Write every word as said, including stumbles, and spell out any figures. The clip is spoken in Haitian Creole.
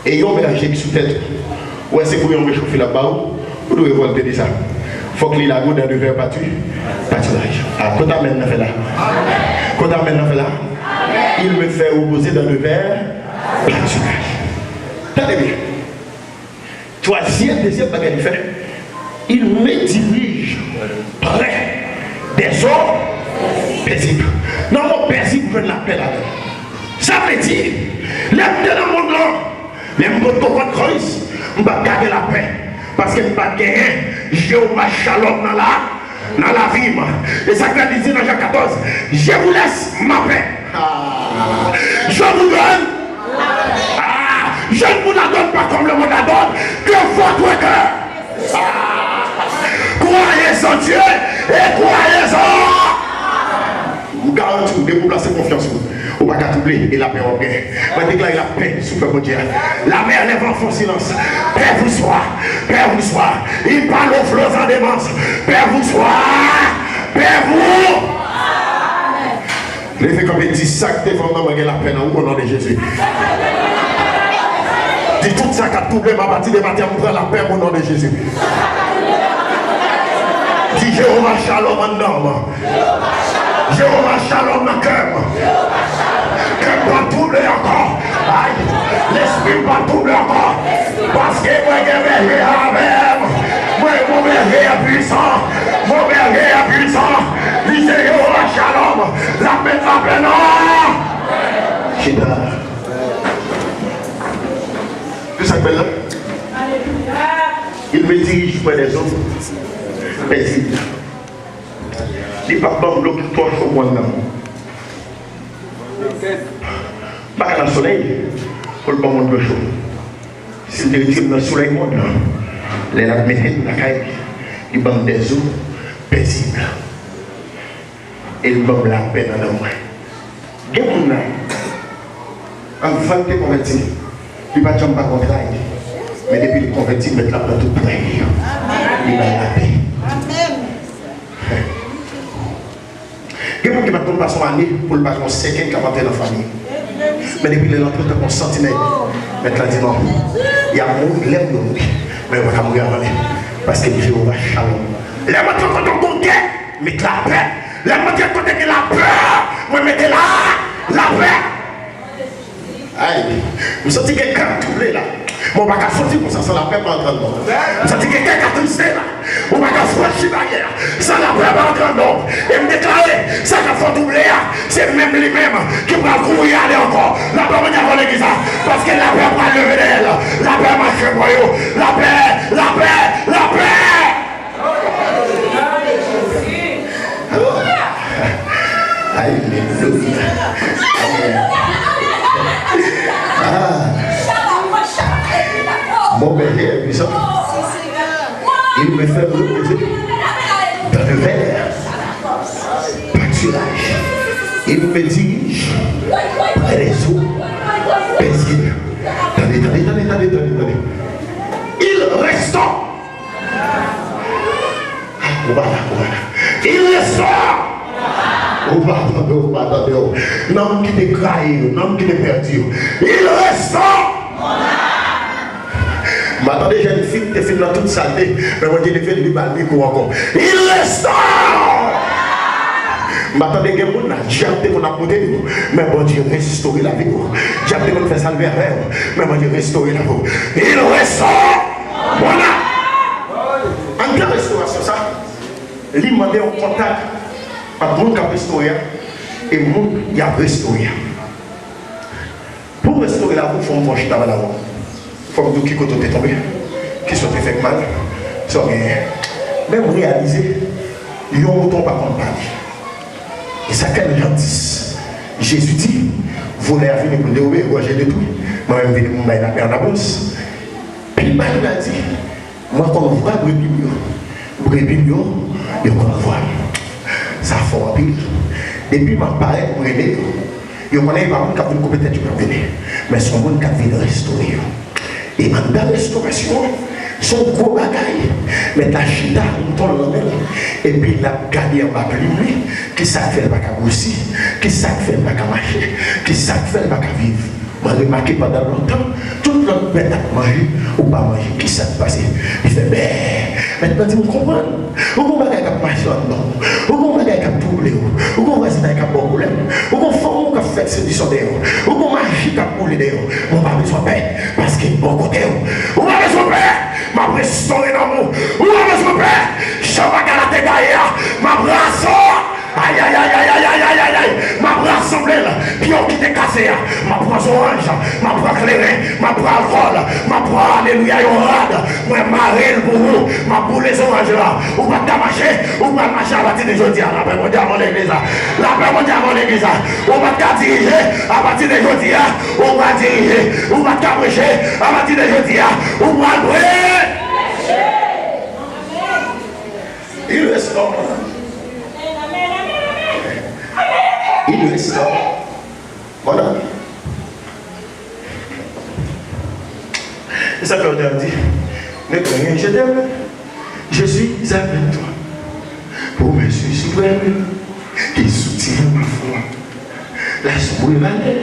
E yon bèje ki sou tèt ou. Ou wè se pou yon rechofe l ap ba ou, ou dwe revòlte de sa. Fòk li lage w dan de vè pati, patiraj. A, kot amèn nan fè la? Kot amèn nan fè la? Il me fait reposer dans de verts pâturages. Tande byen. Twazyèm, dezyèm bagay li fè, il me dirige près des eaux paisibles. Nan mo pezib, ou jwenn lapè ladan l. Sa vle di, lè m te nan mond lan, men m potko konn Kris, m pa t ka gen lapè, paske m pa t genyen Jewova Shalom nan la, nan lavi m. E sa k fè li di nan Jan katòz, Je vous laisse ma paix. Ah, je vous donne. Ah, je ne vous la donne pas comme le monde la donne. Que votre cœur. Ah, croyez en Dieu et croyez en. M garanti w, depi w plase konfyans ou, ou pa ka twouble, e lapè w ap gen. Mwen deklare lapè sou pèp Bondye a. La mer lève en son silence. Paix vous soit. Paix vous soit. Il parle aux flots en démence. Paix vous soit. Paix vous. Leve kanpe, di sa k devan w nan, mwen gen lapè nan ou, o non de Jezi. Di tout sa k ap twouble m, apati de maten an, m pran lapè m, o non de Jezi. Di Jewova Shalom anndan m. Jewova Shalom nan kè m. Kè m p ap twouble ankò. Ay, lespri m p ap twouble ankò. Paske mwen gen bèje avè m. Mwen, mon bèje a pwisan. Mon bèje a pwisan. Li se Jewova Shalom. L ap met lapè nan. Chita. Tout sa k bèl la. Il me dirige près des eaux paisibles. Li p ap ban m dlo ki twò cho pou anndan m. M pa ka nan solèy pou l ban mwen dlo cho. Si l te retire m nan solèy mond lan, lè l ap mete m lakay li, li ban m des eaux paisibles. E l ban m lapè nan nanm mwen. Gen moun la, anvan l te konvèti, li pa t janm pa kontray. Men depi l konvèti, Mèt la pran tout pwen li yo. Li ba l lapè. Gen moun ki pa t konn pase yon ane pou l pa gen yon sèkèy k ap antre nan fanmi. Men depi lè l antre tankou yon santinèl, Mèt la di non. Y ap mouri lè m dwe mouri. Men yo pa ka mouri avan li. Paske Jewova Shalom. Lè m antre kote w gen gè, m met lapè. Lè m antre kote gen lapè, mwen mete la, lapè. Ay, m santi gen kè k twouble la. Men w pa ka soti konsa san lapè pa antre anndan w. M santi gen kè k atriste la. Ou pa ka franchi baryè a san lapè pa antre anndan w. E m deklare, sa k ap fè w twouble a, se menm li menm ki pral kouri ale ankò. Lapè mande avè legliz la, paske lapè pral leve dèyè l. Lapè mache bò yo. Lapè, lapè, lapè. Alelouya. Amen. Ah. Mon berger est puissant. Il me fait reposer dans de verts pâturages. Il me dirige près des eaux paisibles. Tande, tande, tande, tande, tande, tande. Il restaure. Ou pa la, ou pa la. Il restaure. Ou pa tande, ou pa tande. Nanm ki te trayi yo, nanm ki te pèdi yo. Il restaure. M pa tande jèn fi ki te fin nan tout salte, men Bondye leve l, li ba l mikwo ankò. Il restaure. M pa tande gen moun la, dyab te konn ap monte li, men Bondye restore lavi w. Dyab te konn fè sa l vle avè w, men Bondye restore lavi w. Il restaure. Bon la. Anndan restorasyon sa, li mande yon kontak ant moun k ap restore a e moun y ap restore a. Pou w restore lavi w, fò m fè w chita pale avè w. Fò m di w ki kote w te tonbe, kisa w te fè k mal, sa w genyen. Men m reyalize, yon mouton pa konn pale. E sa fè m jantis. Jezi di, volè a vini pou l dewoule, e vòlè detwi. Mwen menm vini pou m bay lapè an abondans. Pi ba li pral di, mwen konn vwa brebi m yo. Brebi m yo, yo konn vwa m. Sa fò anpil. Depi m ap parèt, m rele yo. Yo konnen e pa moun k ap vin koupe tèt yo k ap vini, men se yon moun k ap vin restore yo. E anndan restorasyon an, se yon gwo bagay. Mèt la chita, mouton l nan men l, epi l ap gade anba plim li, kisa k fè l pa ka gwosi, kisa k fè l pa ka mache, kisa k fè l pa ka viv. Mwen remake pandan lontan, tout lòt Mèt ap manje, ou pa manje, kisa k pase? Li fè bè. Mèt lan di, m konprann. Ou gon bagay k ap mache anndan w. Ou gon bagay k ap twouble w. Ou gon vwazinay k ap ba w pwoblèm. Ou gon fanm ou k ap fè sedisyon dèyè w. Ou gon maji k ap boule dèyè w. Men w pa bezwen pè, paske m bò kote w. Ou pa bezwen pè, m ap restore nanm ou. Ou pa bezwen pè, jan bagay la te gaye a, m ap rase w. Ayayayayayayayay! M ap rasanble l. Pye w ki te kase a, m ap pran zoranj, m ap pran kleren, m ap pran alkòl, m ap pran, alelouya, yon rad. Mwen mare l pou ou. M ap boule zoranj la. Ou pa t ka mache, ou pral mache apati de jodi a. Lapè Bondye avè w legliz la. Lapè Bondye avè w legliz la. Ou pa t ka dirije, apati de jodi a, ou pral dirije. Ou pa t ka preche, apati de jodi a, ou pral preche. Il restaure. Il restaure. Mon ami. E sa fè w te ap di, ne crains rien, je t'aime, je suis avec toi. Promesse suprême, qui soutient ma foi. La soubrevale,